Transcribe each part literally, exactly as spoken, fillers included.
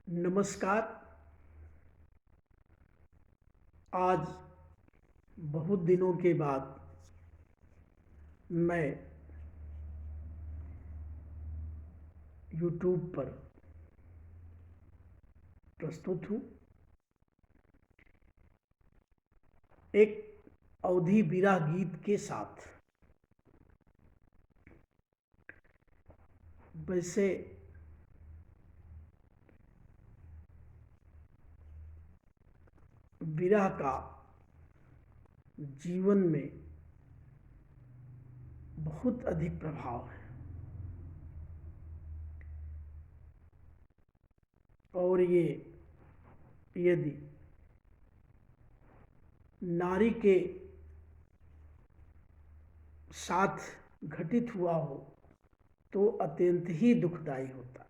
नमस्कार। आज बहुत दिनों के बाद मैं YouTube पर प्रस्तुत हूँ एक अवधी विरह गीत के साथ। वैसे विरह का जीवन में बहुत अधिक प्रभाव है और ये यदि नारी के साथ घटित हुआ हो तो अत्यंत ही दुखदाई होता।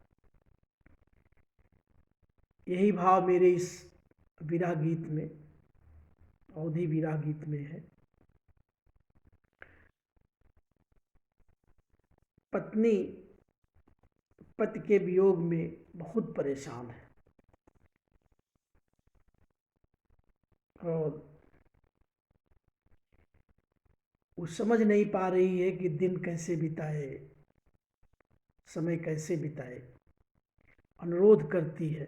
यही भाव मेरे इस विरह गीत में, अवधी विरह गीत में है। पत्नी पति के वियोग में बहुत परेशान है और वो समझ नहीं पा रही है कि दिन कैसे बिताए, समय कैसे बिताए। अनुरोध करती है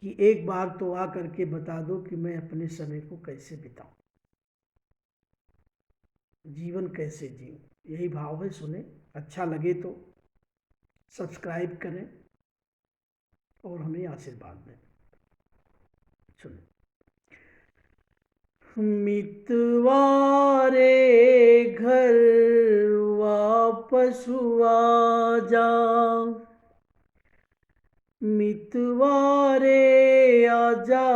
कि एक बार तो आ करके बता दो कि मैं अपने समय को कैसे बिताऊं, जीवन कैसे जीऊं। यही भाव है। सुने, अच्छा लगे तो subscribe करें और हमें आशीर्वाद दें। सुने। मितवा रे घर वापस आ जा, मितवा रे आजा,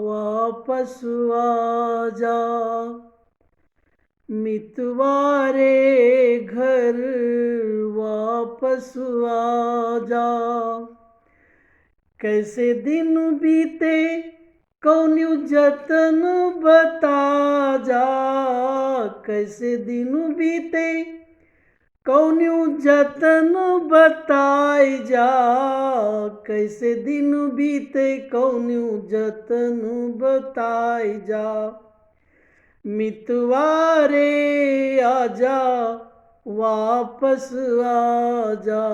वापस आजा, मितवा रे घर वापस आजा। कैसे दिन बीते कौन्यू जतन बता जा, कैसे दिन बीते कौन्यू जतन बताई जा, कैसे दिन बीते कौन्यू जतन बताई जा। मितवा रे आजा, वापस आजा,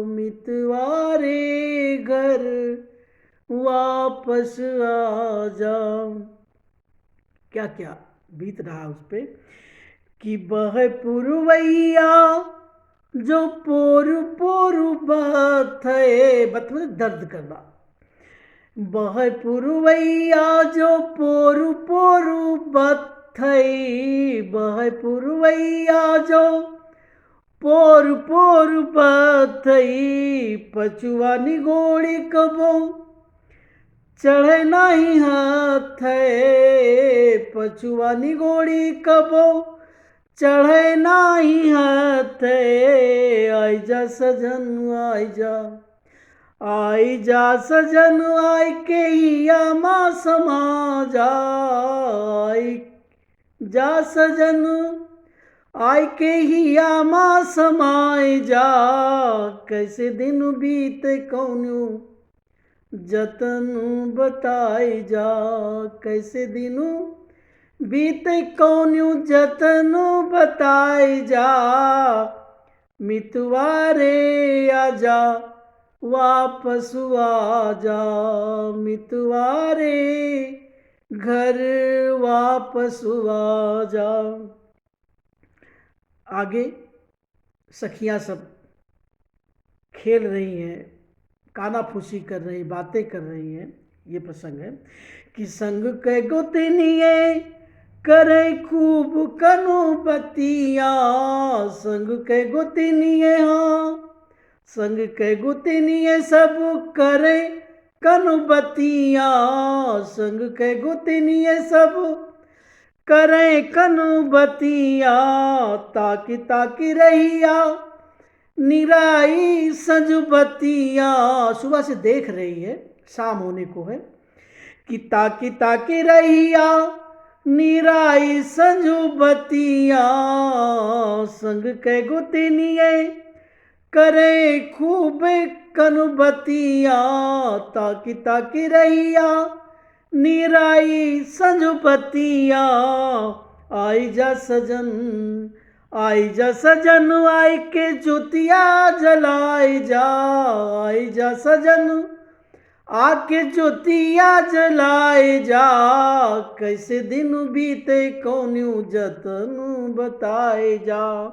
मितवा रे घर वापस आजा। क्या क्या बीत रहा उस पे कि बहे पुरवैया जो पोरु पोरु बहत है, बत-, मतलब दर्द करना। बहे पुरवैया जो पोरु पोरु बहत है, बहे पुरवैया जो पोरु पोरु बहत है, पछुआ निगोड़ी कबो चढ़े नाही हाथ है, पछुआ निगोड़ी कबो चढ़े नाही हाथ है। आई जा सजन आई जा, आई जा सजन, आई के हिया मा समा जा, आई जा सजन, आई के हिया मा समाई जा। कैसे दिन बीते कौन्यू जतन बताई जा, कैसे दिन बीते कौन्यू जतन बताई जा। मितवा रे आजा, वापस आजा, मितवा रे घर वापस आजा। आगे सखियां सब खेल रही हैं, कानाफूसी कर रही, बातें कर रही हैं। ये प्रसंग है कि संग के गोतनिये करे खूब कनु बतिया, संग के गोतनिये, हाँ, संग के गोतनिये सब करे कनु बतिया, संग के गोतनिये सब करे कनु बतिया, ताकि ताकि रहिया निराई संजुबतिया। सुबह से देख रही है, शाम होने को है, कि ताकि ताकि रहिया निराई संझु बतिया, संग कै गोतिनिये करे खूब कनबतिया, ताकि ताकि रहिया निराई संझु बतिया। आई जा सजन, आई जा सजन, आई के ज्योतिया जलाई जा। आई जा सजन, आके ज्योतिया जलाई जा। कैसे दिन बीते कौन्यू जतन बताई जा।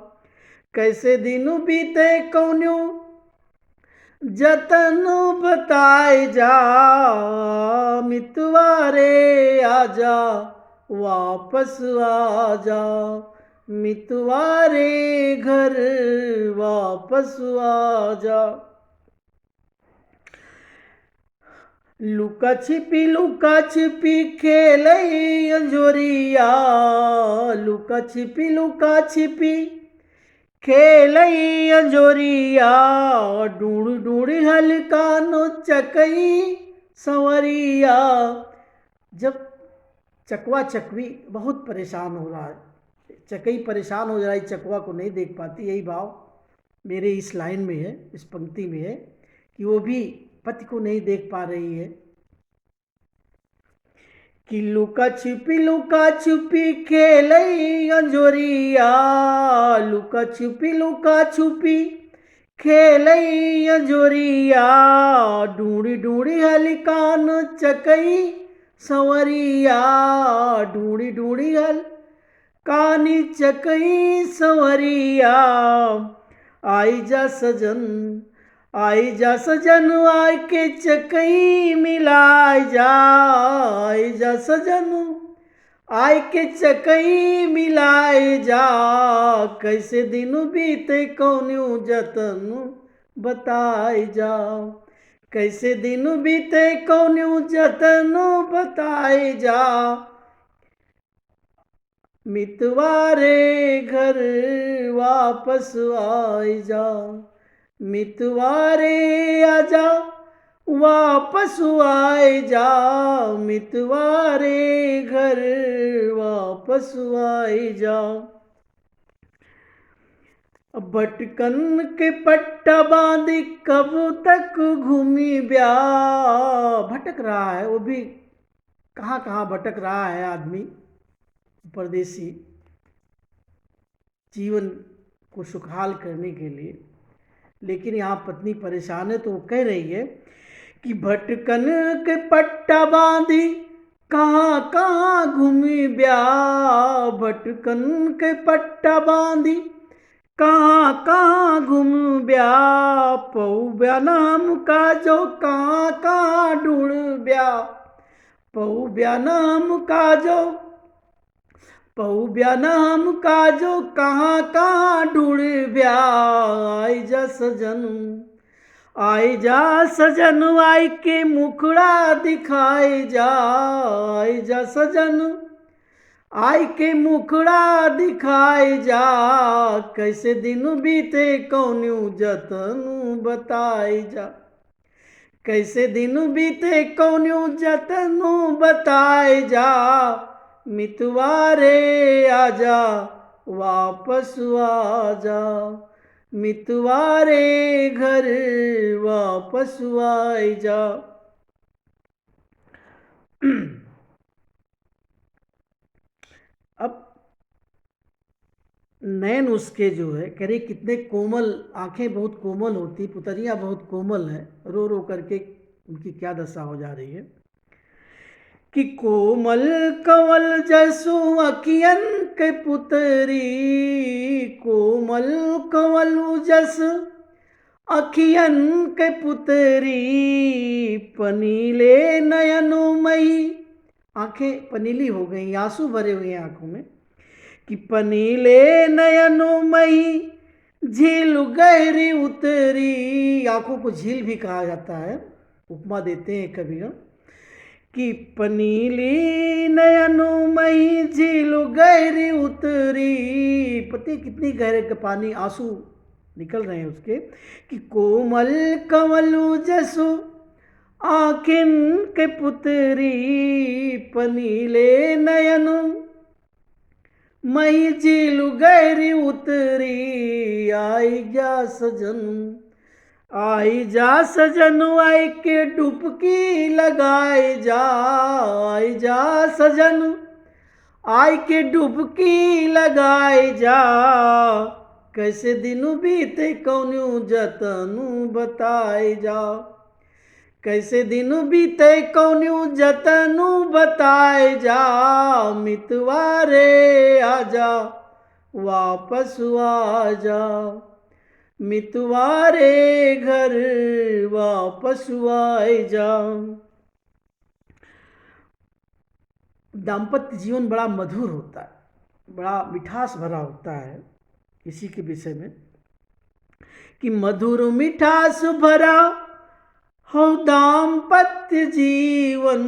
कैसे दिन बीते कौन्यू जतन बताई जा। मितवा रे आजा, वापस आजा। मितवा रे घर वापस आजा। लुका छिपी, लुका छिपी खेलई अंजोरिया। लुका छिपी, लुका छिपी खेलई अंजोरिया। डूड़ डूड़ हल्का नो चकई संवरिया। जब चकवा चकवी बहुत परेशान हो रहा है, चकई परेशान हो रहा है, चकवा को नहीं देख पाती, यही भाव मेरे इस लाइन में है, इस पंक्ति में है कि वो भी पति को नहीं देख पा रही है। कि लुका छिपी, लुका छिपी खेलई अंजोरिया। लुका छिपी, लुका छिपी खेलई अंजोरिया। डूड़ी डूड़ी हलिकान चकई संवरिया। डूड़ी डूड़ी हल कानी चकई संवरिया। आई जा सजन, आई जा सजन, आय के चकई मिलाई जा। आई जा सजन, आय के चकई मिलाई जा। कैसे दिन बीते कौन्यू जतन बताई जा। कैसे दिन बीते कौन्यू जतन बताई जा। मितवा रे घर वापस आई जा। मितवा रे आजा, वापस आई जा। मितवा रे घर वापस आई जा। भटकन के पट्टा बांधी कब तक घूमी ब्या। भटक रहा है, वो भी कहाँ कहाँ भटक रहा है आदमी, परदेसी, जीवन को सुखहाल करने के लिए। लेकिन यहाँ पत्नी परेशान है, तो वो कह रही है कि भटकन के पट्टा बांधी कहाँ कहाँ घूमी ब्या। भटकन के पट्टा बांधी कहाँ कहाँ घूमी ब्या। पऊ ब्या नाम का जो कहाँ कहाँ ढूंढ ब्या। पऊ ब्या नाम का जो पऊ ब्या नाम का जो कहाँ कहाँ ढूंढ ब्या। आई जा सजन, आई जा सजन, आई के मुखड़ा दिखाई जा। आई जा सजन, आई के मुखड़ा दिखाई जा। कैसे दिन बीते कौन्यू जतन बताई जा। कैसे दिन बीते कौन्यू जतन बताई जा। मितवा रे आजा, वापस आजा। मितवा रे घर वापस आई जा। अब नैन उसके जो है, कह रही कितने कोमल, आंखें बहुत कोमल होती, पुतरियां बहुत कोमल है, रो रो करके उनकी क्या दशा हो जा रही है। कि कोमल कंवल जसु अखियन के पुतरी, कोमल कंवल जस अखियन के पुतरी, पनीले नयनो मई, आंखें पनीली हो गई, आंसू भरे हुए हैं आंखों में, कि पनीले नयनो मई झील गहरी उतरी। आंखों को झील भी कहा जाता है, उपमा देते हैं कविगण, कि पनीली नयनो मई झील गहरी उतरी। पति कितनी गहरे के पानी, आंसू निकल रहे हैं उसके, कि कोमल कंवल जसु आँखिन के पुतरी पनीले नयन, मही झीलु गैरी उतरी, आई जा सजन, आई जा सजन, आई के डुबकी लगाए जा, आई जा सजन, आई के डुबकी लगाए जा। कैसे दिन बीते कौन्यू जतनू बताए जा, कैसे दिन बीते कौन्यू जतनू बताए जा। मितवा रे आजा, वापस आजा, मितवा रे घर वापस आए जा। दाम्पत्य जीवन बड़ा मधुर होता है, बड़ा मिठास भरा होता है। इसी के विषय में कि मधुर मिठास भरा हो दाम्पत्य जीवन,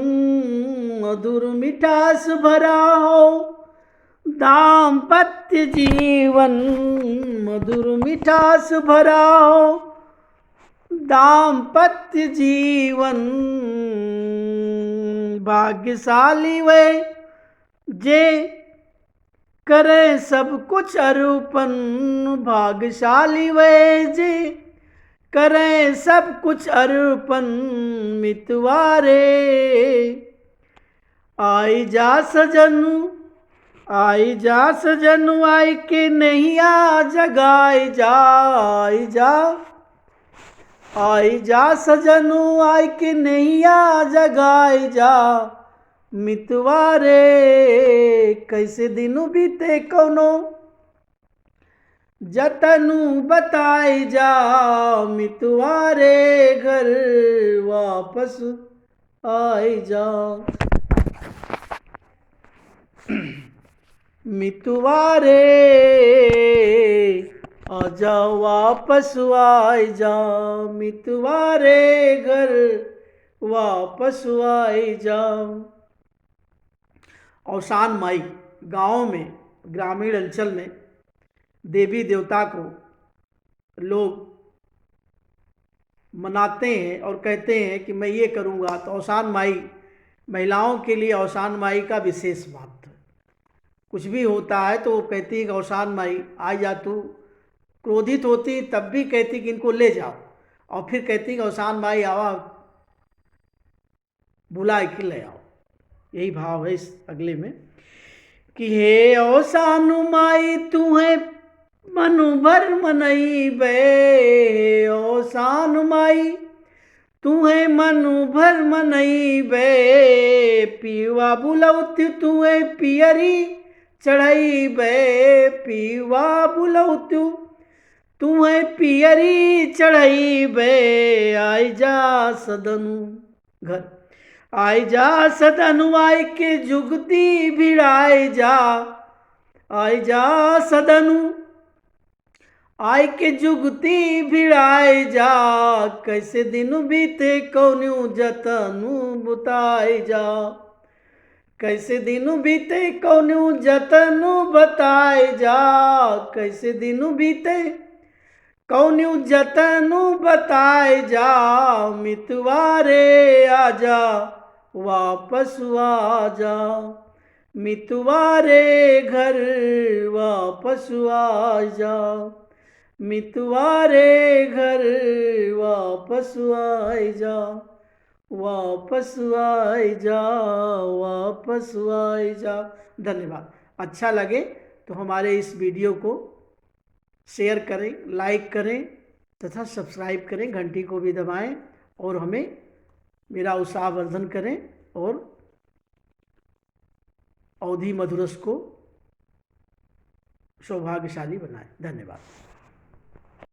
मधुर मिठास भरा हो दाम्पत्य जीवन, मधुर मिठास भरा हो दाम्पत्य जीवन। भाग्यशाली वे जे करें सब कुछ अर्पण, भाग्यशाली वे जे करें सब कुछ अर्पण। मितवा रे आई जा सजन, आई जा सजन, आई के नैया जगाए जा, आई जा, आई जा सजन, आई के नैया जगाए जा। मितवा रे कैसे दिन बीते कौनो जतनू बताए जा, मितवा रे घर वापस आए जा। मितवा रे आजा वापस आए जा, मितवा रे घर वापस आए जा। औसान माई गाँव में, ग्रामीण अंचल में देवी देवता को लोग मनाते हैं और कहते हैं कि मैं ये करूँगा। तो औसान माई, महिलाओं के लिए औसान माई का विशेष महत्व है। कुछ भी होता है तो वो कहती है कि औसान माई आ जा, तू क्रोधित होती तब भी कहती कि इनको ले जाओ, और फिर कहती कि औसान माई आवा, बुलाए के ले आओ। यही भाव है इस अगले में कि हे औसान माई तुहे मनु भर मनइबे, हे औसान माई तुहे मनु भर मनइबे, पियवा बुलौत्यु तुहे पियरी चढ़इबे, पियवा बुलौत्यु तुहे पियरी चढ़इबे। आइ जा सदनु घर, आइ जा सदनु, आइ के जुगती भिड़ाइ जा, आइ जा सदनु, आइ के जुगती भिड़ाइ जा। कैसे दिन बीते कौन्यू जतनु बुताइ जा, कैसे दिन बीते कौन्यू जतनु बताइ जा, कैसे दिन बीते कौन्यू जतनु बताइ जा। मितवा रे आजा, वापस आजा, मितवा रे घर वापस आइ जा, मितवा रे घर वापस आइ जा, वापस आइ जा, वापस आइ जा। धन्यवाद। अच्छा लगे तो हमारे इस वीडियो को शेयर करें, लाइक करें तथा सब्सक्राइब करें, घंटी को भी दबाएं और हमें, मेरा उत्साहवर्धन करें और अवधी मधुरस को सौभाग्यशाली बनाएं। धन्यवाद।